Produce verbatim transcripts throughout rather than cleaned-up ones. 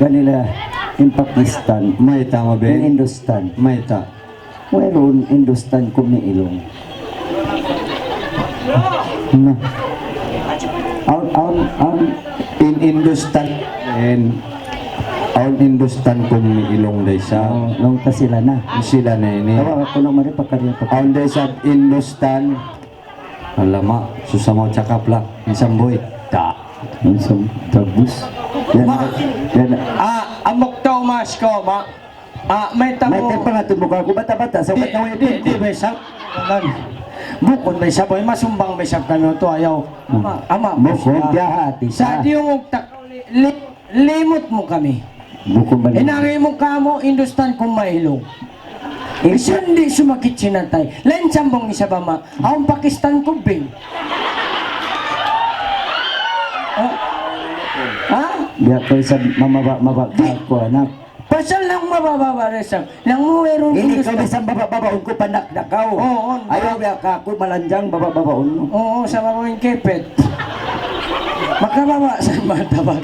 Kanila, in Pakistan, Mayta' in Hindustan. Mayta'. Wayruun Hindustan kumiilung. Na. Awn, awn, awn. In Hindustan, in, awn Hindustan kumiilung da isab. Oh, laung ta sila na. Sila na ini. Tawa aku na mari pakarian pa. Awn da isab Hindustan. Alamak, susah mau cakap lah. Minsan boy. Tak. Minsan bagus. Yan, yan. Ah, amok tau mas ko, ma. Ah, mayta' mu. Mayta' pangatud mu kaku' bata'-bata', sa' ukat na way di, di, di, besap. Bukun besap, boy, masumbang besap kami, tu ayaw. Hmm. Ama, ama, bukun, biya' hati sa. Sa' diyungug tak, li-, li-, limut mu kami. Bukun ba? Hinangi mu kamu, Hindustan kumailung. Eh. Misan di' sumakit sin atay. Lain sambung isab ama. Awn Pakistan kubing. Ha? Ha? Biya' kaw isab mamaba-maba kaku', anak. Pasal laung mababa-baba da isab. Laung mu wayruun Hindustan. Ini kaw bisan baba-babaun ku, pandak da kaw. Oo, oo. Ayaw biya' kaku' malanjang baba-babaun mu. Oo, sama ko in kepet. Makababa sa matabat.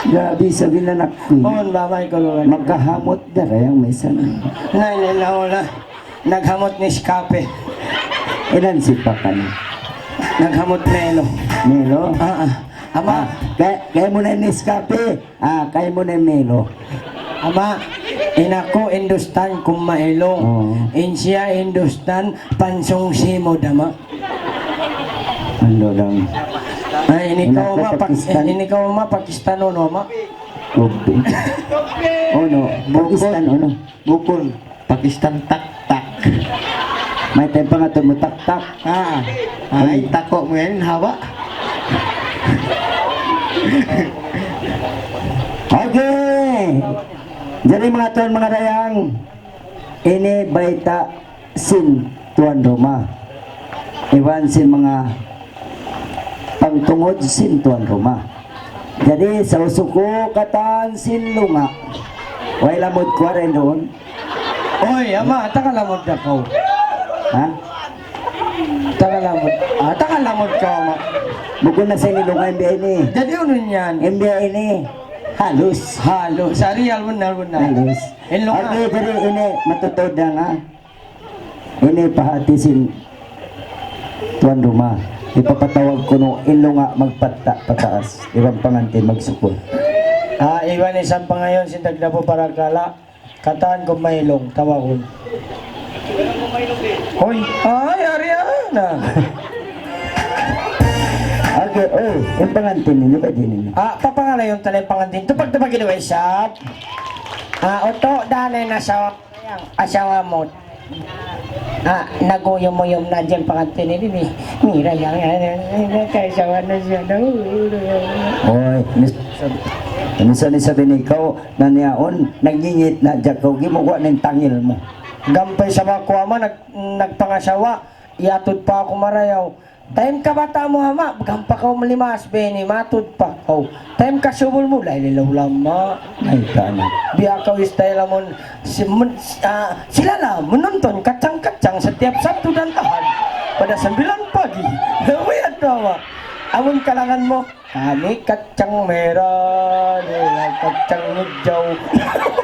Grabe, sabi na nak-, Oon, baba, ikaw naman. Magkahamot da kayang may sana. Nay, nay, nauna. Naghamot Nescafe. Ilan sipa ka na? Naghamot Melo. Melo? Ah, ah. Ama. Ah, kay, kay mu na Nescafe. Ah, kay mu na Melo. Ama, in aku Hindustan kumailung. Oo. In siya Hindustan, pansung simud, ama. Ando lang. Ay, ini In kaw aku ma, Pak-, Pakistan. Ini kaw ma, Pakistan, unu, ama? Kopi. Unu, Pakistan, unu? Bukun. Pakistan taktak. Mayta' in pangatud mu taktak? Ah. Ay, tako' mu yan, haba'. Okay. Jadi, manga tuwan, manga dayang, ini bayta' sin tuan rumah. Iban sin manga pangtungud sin tuan rumah. Jadi, sa' usuku katan sin lunga'. Way lamud ku ari duun. Oy, ama, taga lamud na kaw. Ha? Taga lamud. Ah, taga lamud kaw, ama. Bukun na sa' ini lunga', M B A ini. Jadi, unu yan? M B A ini. Halus. Halus. Sari, alun, alun na. Halus. In lunga'. Okay, jadi ini matutud na nga. Ini pahati sin tuan rumah. Hipapatawag kunu' in lunga' magpatta' pataas. Iban pangantin magsukul. Ah, iban isab pangayu' sin tagdapu parakala'. Katan kumailung, tawagun. Hoy, ay, ari na. Okay, oh, in pangantin ninyo, pwede ninyo. Ah, papangalayon ta in pangantin. Tupag-tupag in way isab. Ah, utu', danay na sa Asawa mu. Ah, naguyum-uyum na in pangantin ini, ni. Mira yan, yan, yan, yan, kay asawa na siya, no? Oy, mis-, minsan isab ini ikaw, na niyaun, nagngingit na hadja kaw, gimuwa' na in tangil mu. Gampay sa makuha ma, nag-, nagpangasawa, iyatud pa aku marayaw. Time kabata' mu, ama', gampang kaw malimas, bini, matud pa kaw. Time kasubul mu, laylilaw lama. Ay, tama. Biya' kaw style amun, si-, mun-, ah, sila na, manuntun, kacang-kacang, setiap Sabtu dan Ahad, pada sembilan pagi. Mayad na, ama'. Amun kalangan mu, kami kacang merah, nila kacang hijau.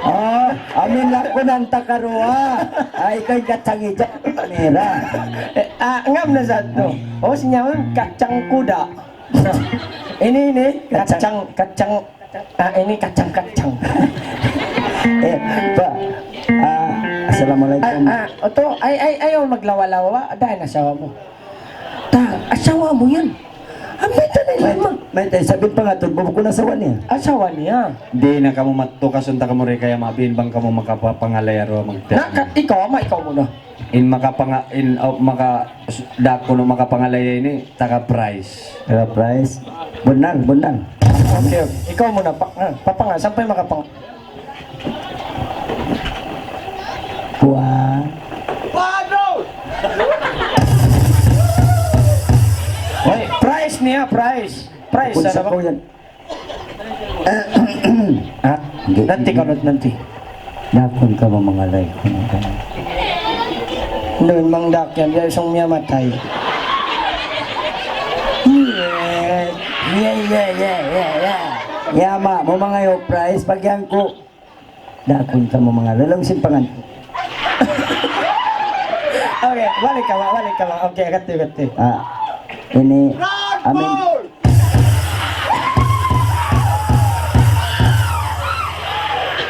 Ah, amin lakunan ta karuwa. Ay, kay kacang hijau, merah. Eh, ah, ngam na sa tu. Oh, siya man, kacang kuda. Ini, ini, kacang, kacang, ah, ini kacang-kacang. Eh, pa. Ah, assalamualaikum. Ah, ah, utu', ay, ay, ayaw maglawa-lawa. Dahil na asawa mu. Ta, asawa mu yan. Ambil ta na yan, ma. Mayta', mayta', sabi pa nga tu, bukun asawa niya. Asawa niya. Di' na kamu matukasun ta kamu ri kaya mabin bang kamu makapapangalayaru magtiyan. Na, ka-, ikaw, ama, ikaw muna. In makapanga-, in, oh, maka-, da kunu' makapangalaya ini, taga prize. Taga prize. Bunnal, bunnal. Okay, okay. Ikaw muna, pa-, ah, papanga-, sampay makapang-, Kuwan. Hoy, prize niya, prize. Prize, sa' ba? Yan. Ah, nanti ka, nanti. Dakun ka mamangalay ku na. Doon mang dak yan, biya' isang miyamatay. Yeah, yeah, yeah, yeah, yeah. Ya, ma, mu mangayu' prize, pagyan ku. Dakun kamu mangayu'. Laung sin pangan. Okay, balik ka, ma, balik ka, ma. Okay, kati, kati. Ah, ini, amin.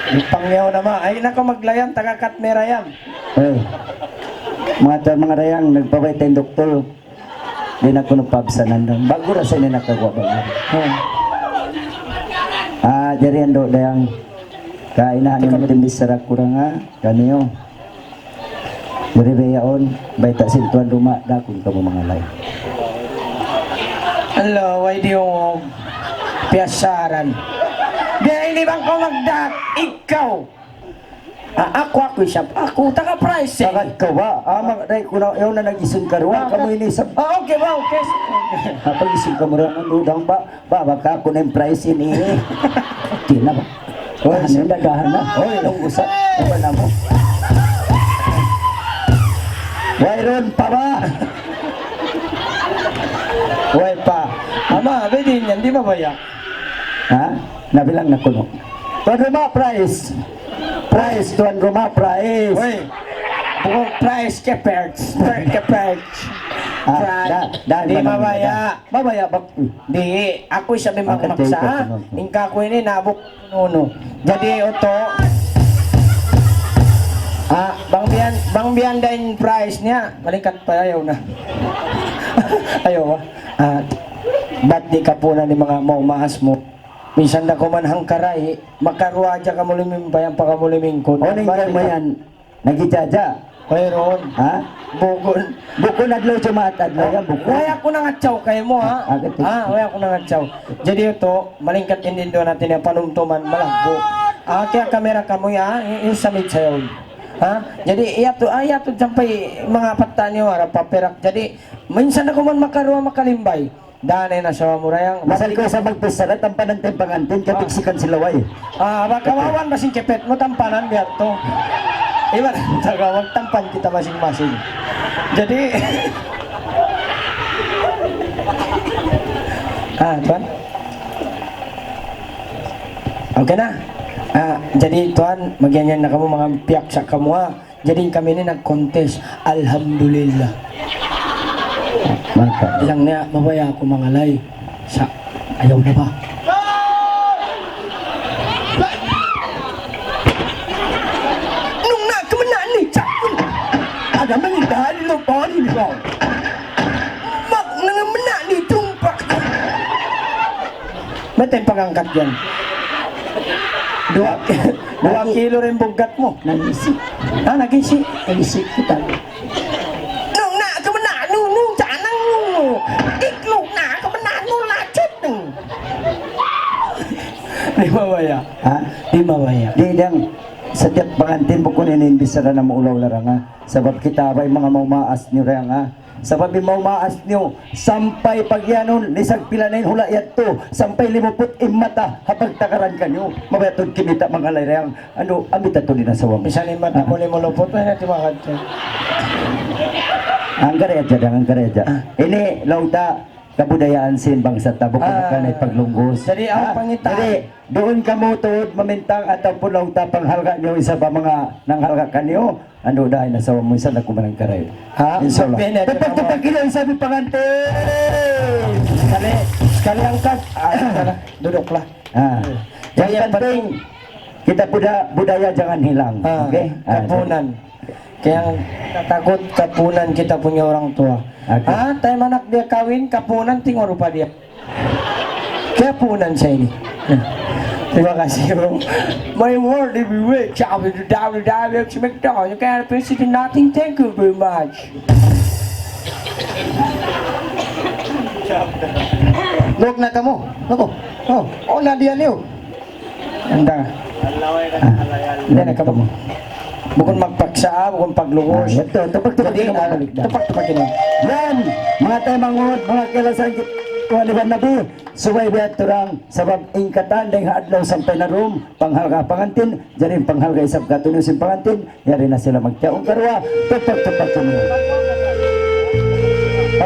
Ipangyaw na, ma. Ay, nako, maglayan, taga-cut mera yan. Eh, mga ta-, mga rayang, nagpabay tayong doktor. Di' na kunu' paabsanan daw. Ba'gu ra sa ini nakaguwa' ba? Hmm. Ah, jari andu' dayang. Kainahan mu timbis sarak kurang, ha? Kaniyu. Jari biya' yaun, bayta' sin tuan rumah, dakun kamu mangalay. Hello, way diyungug. Piyasaran. Biya' ini bang kaw magdak, ikaw. Ah, aku, aku isab. Aku, taga prize, eh. Taga ikaw ba? Ah, mag-, day ko na, yaw na nag-isun ka ruwa. Ah, kamu ini isab. Ah, okay ba? Okay. Ah, pag-isun kamu ruwa, ang udang ba? Ba, baka aku na yung prize ini, eh. Okay na ba? Oh, ano, sir. Dagahan na. Oh, yung usa. Ano na mo? Wayruun pa ba? Way pa. Ama, abay din yan, di' mabaya'. Ha? Nabilang na kunu'. Tuan rumah, prize. Prize, tuan rumah, prize. Uy, bukun prize, keperts. Per-, keperts. Ah, prize. Da-, da-, di' mabaya'. Mabaya' ba? Di', aku isab in magmaksa, ha? In kaku' ini nabuk nunu. Jadi, utu', ah, bang biya', bang biya' da in prize niya, malingkat pa, ayaw na. Ayaw, ah. Ah, bat di' kapunan in manga mau maas mu. Minsan da kuman hangkaray, makaruwa hadja kamu lumimpay, ampa kamu lumingkud. O, ning kamayan, nagijaja. Wayruun. Ha? Bukun. Bukun adlaw Jumaat, adlaw yan, bukun. Way aku nangadjaw kaymu, ha? Ah, gitu. Ha, way aku nangadjaw. Jadi, utu', malingkat in duwa natu' ini panumtuman, malaggu'. Ah, kaya kamera kamu ya, i-, i-submit sayaw. Ha? Jadi, iya tu, ah, iya tu sampay manga patta' niyu, harap papirak. Jadi, minsan aku man makaruwa, makalimbay. Danay na sa murayang. Masal ku sa magpisa na, tampanan tayong pangantin, kapiksikan sila, way. Ah, baka wawan ba sin kipit mu, tampanan biya' to. Iban, tagawag, tampan kita masing-masing. Jadi, ah, tuan. Okay na. Ah, jadi, tuan, magyanyan na kamu, manga piyaksa kamu, ha. Jadi kami ini nag-contest. Alhamdulillah. Mantap. Bilang niya, mabaya' aku mangalay. Sa', ayaw na ba? Nung nakamana' ni, sa', ada mangidahan lo pa rin ko. Mag-, nangamana' ni, tumpak. Mayta' in pag-angkat yan? Duwa, duwa kilo ra in buggat mu. Nag-isi. Ha, nag-isi? Nag-isi kita. Nung na, kamu na, nung, nung, tanang, nung, iklog na, kamu na, nung, lacit, nung. Di' mabaya'. Ha? Di' mabaya'. Di', dang, setiap pangantin bukun ini in bichara na maulaw larang, ha? Sabab kita bay manga maumaas niyu rayang, ha? Sabab in maumaas niyu, sampay pagyanun, lisag pila na in hula' yadtu, sampay limuput in mata, ha pagtakaran kaniyu, mabaya' tuud kimita' mangalay rayang, anu, amita tuud in asawa mu. Misan in mata mu limuluput, ay na timakan siya. Anggaray hadja, dang, anggaray hadja. Ah. Ini, laung ta, kabudayaan sin bangsa ta, bukun Ah. na kanay paglunggus. Jadi, ang Ah, pangita- jadi, duun kamu tuud mamintang ataupun laung ta panghalga' niyu isab pa manga nanghalga' kaniyu. Anu da in asawa mu, minsan aku manangkaray. Ha? Insya Allah. Sabi niya, Tupak-tupak kita, isab in pangantin. Sekali, sekali angkat. Ah, duduk lah. Ah. Jadi yang penting, kita punya budaya jangan hilang. Ah, okay? Ah, kapunan. Kaya takut kapunan kita punya orang tua. Okay. Ah, tayo manak dia kawin, kapunan, tingor pa dia. Kapunan sa ini. Terima kasih, bro. My world everywhere. Chop it down, down, down, smack down. You can't fix it, nothing. Thank you very much. Luwag na kamu. Ako. Oh, oh, na diyan yun. Anda. Ah, yan na kamu. Bukun magpaksa, bukun paglunggus. Ah, ito, tupak-tupak Jadi, kita ah, magbalik na. Tupak-tupak ini. Yan, manga taymanghud, manga kilasan kit-, Tuhan Iban Nabi, subay biya' turang, sabab in katan dayng ha adlaw sampay na dum, panghalga' pangantin, jari in panghalga' isab katu' niyu sin pangantin, yari na sila magtiyaun karuwa, tupak-tupak kami.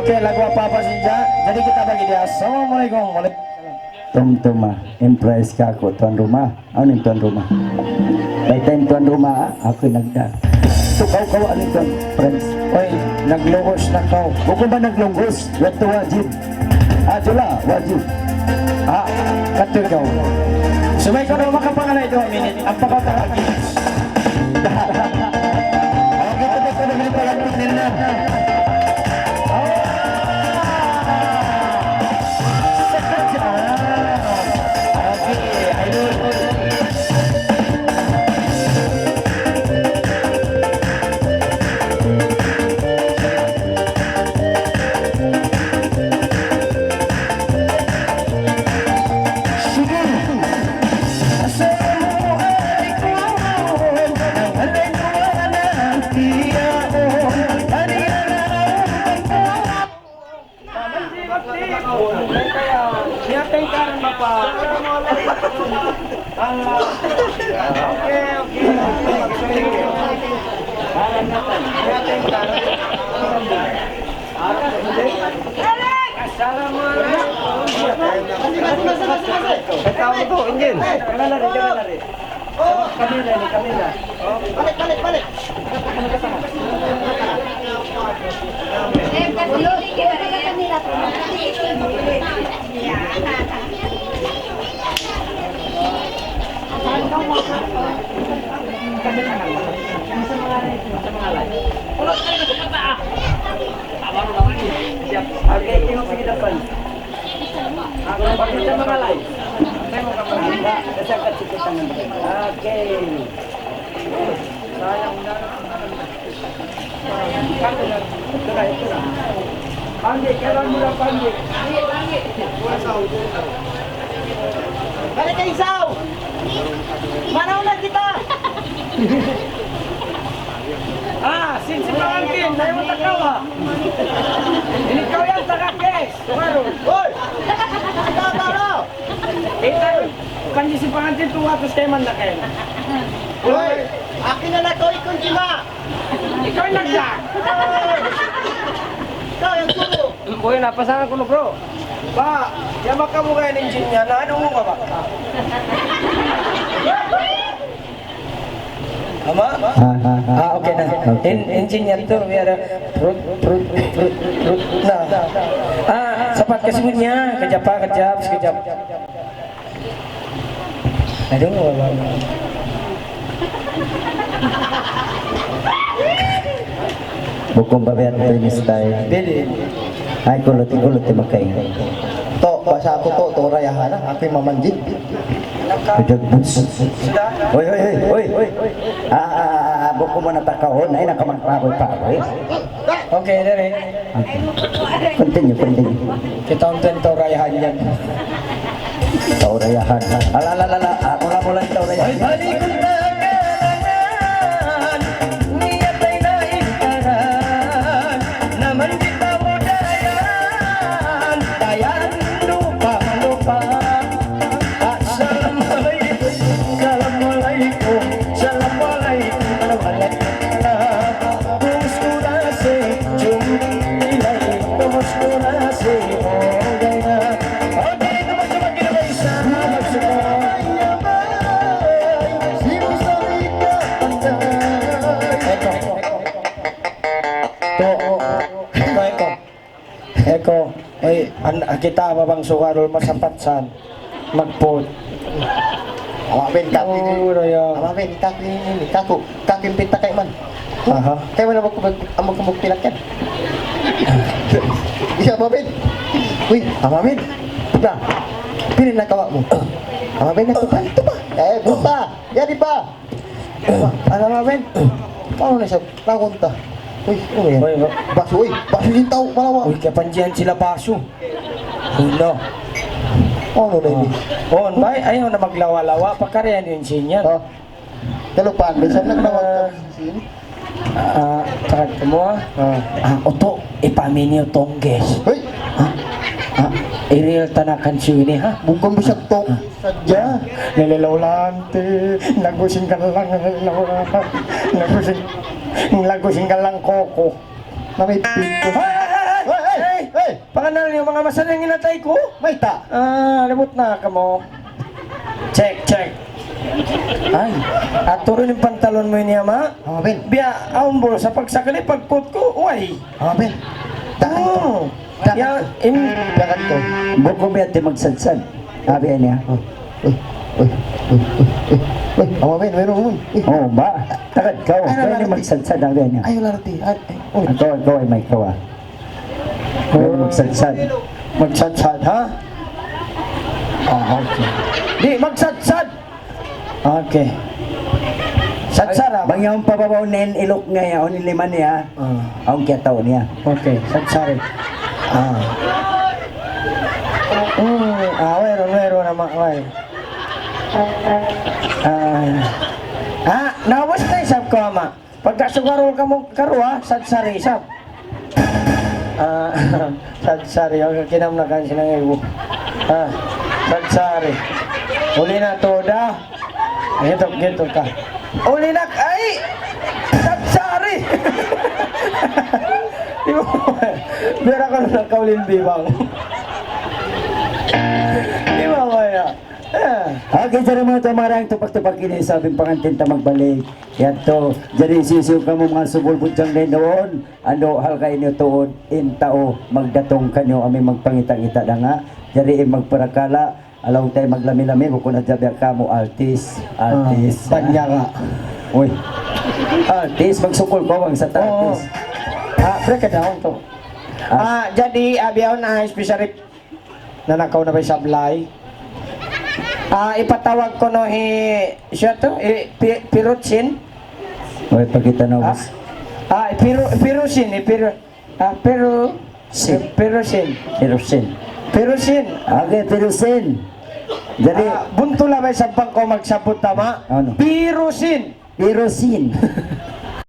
Okay, lagu apa-apa saja. Jadi kita bagi dia. Assalamualaikum. Waalaikumsalam. Tumtuma, impress ka aku, tuan rumah. Unu in tuan rumah? Bayta' in tuan rumah, aku in nagda. Tukaw-kaw, unu in tuan, friends? Oy, naglunggus na kaw. Bukun ba naglunggus? Yadtu wajib. Ah, jula, wajib. Ah, katu' kaw. Subay kaw na makapangalay duwa minit. Ampa kaw taragi. Assalamualaikum. Kami na, kami na. Balik, balik, balik. Okay, tingog sa kita, Pan. Ako, pag kita mga live. Okay. Sayang na. Pandi, kailan mo na, Pandi? Balik kayo, Isaw! Manaw na kita! Ah, since pangangkin, ayaw mo takawa. Ini ikaw yan, taga-guest. Hoy! Ikaw, taro! Ito, panjisi pangantin, two atus kay man na kayo. Hoy! Akin na na to, ikon jima! Ikaw yung nagda! Ikaw yung guru! Boy, napasangan ko no, bro. Ba, yan makamu kayo ng engineer na, ano mo ka ba? Tama? Ah, ah, ah, okay na. Okay. In, engineer to, we are a pro-, pro-, pro-, pro-, na. Ah, sapat kasi mo niya. Kajap pa, kajap, kajap. Aduh, wala. Bukun ba biya' ini style? Pwede. Ay, kulot, kulot, di makain. To, basa aku to, to rayahan na. Aku yung mamanjit. Kujag bus. Oy, oy, oy, oy, oy. Ah, ah, ah, ah, buko mo na takaon. Ay, nakamagparoy-paroy. Okay, dali. Okay. Continue, continue. Kita ang tento rayahan yan. Taurayahan. Ala, ala, ala, ala. Ah, mula, mula, taurayahan. Ay, balik ko na kalangan. Niya tayo na intaran. Naman kita mo dayan. Dayan, lupa, lupa. Assalamualaikum. Assalamualaikum. Assalamualaikum. Assalamualaikum. Eko. Eko. Eko. Eko. Eh, an-, kita apa bang sukarul masapat san? Magput. Ama Ben, kaku ini. Oh, raya. Ama Ben, kaku ini, kaku, kaku in pita kay man. Aha. Kay man, amu ku, amu ku magpilak yan. Iya, Ama Ben. Uy, Ama Ben. Na, pili na kawa mu. Ama Ben, ito pa, ito pa. Eh, buta. Yan, di ba? Ano, Ama Ben? Paano na siya? Lawan ta. Uy, ano yan? Uy, ba- Baso, uy. Baso yung tao, malawa. Uy, kapanjian sila baso. Uno. Ano na ini? Oh, bay, ayaw na maglawa-lawa. Pakarian yung sinya. Oh. Kalupahan, bisan naglawa ka. Ah, takat mo, ah. Ah. Ah, oto, ipamini o tongges. Hoy! Ah, ah, iril tanakan siya ini, ha? Bukun bisag tong. Ah. Sadja. Nililawlante, nagusing ka lang, nililawlante. Nagusing, nagusing ka lang koko. Namipit ko. Hoy, hoy, hoy, hoy! Hoy, hoy! Hoy! Hey! Pangannal niyu manga masa in hinatay ku? Mayta'? Ah, libut na kamu. Check, check. Ay, atu' in pantalon mu ini, ama'. Amin. Biya' awn bulsa pagsakali, pagkut ku, way. Amin. Takan ku. Oh. Takan ku. Ya, in- Takan ku. Bukun biya' di' magsadsad. Abi niya. Oh. Uy, uy, uy, uy, uy, uy. Awa, Ben, meron, uy. Uy. Oh, ba? Takad kaw. Ay, Kaya lalaki. Magsadsad ang ganyan. Ay, lalaki. Ay, ay, uy. Ikaw, ikaw ay may kawa. Kaya magsadsad. Magsadsad, ha? Ah, okay. Di', magsadsad. Okay. Sadsara. Bang yaun pa babaw na in ilok niya, yaun in lima niya. Ah. Awn kiyatau niya. Okay, sad-, sorry. Ah. Hmm, ah, wayruun, wayruun na ma-, way. Ah. Ah, naubus na isab ku, ama'. Pagka sugarol kamu karuwa, sad-sari isab. Ah, sad-sari, ang kinamnakan sinangibu. Ah, sad-sari. Uli na to, da. Gitu, gitu ka. Uli na, ay! Sad-sari! Di ba? Biya' aku na nakaulin bibang. Di ba, maya? Ah. Okay, jari manga tau, marayaw in tupak-tupak ini, sabab in pangantin ta magbalik. Yadtu, jari hisiyu-siyu kamu manga subul budjang dayn duun, andu' halga' ini tuud, in tau magdatung kaniyu amu in magpangita'-ngita' da nga, jari in magparakala', Alaw tay maglami-lami, bukun hadja biya' kamu, artis, artis. Ah, banya ka. Uy. Artis, magsukul kaw bang sa Oo. Artis. Ah, break ka daw to. Ah. Ah, jadi, ah, biya' na, especially, nanakaw na ba sablay? Ah, ipatawag ku na hi, siya to, hi Pi-, Piruchin. Uy, pakita na, ah, boss. Ah, Piru-, Piruchin, hi Piru-, Ah, Peru. Sin. Perusin. Perusin. Perusin. Okay, Perusin. Jadi, ah, buntul na ba isab bang kaw magsabbut tama? Ano? Perusin. Perusin.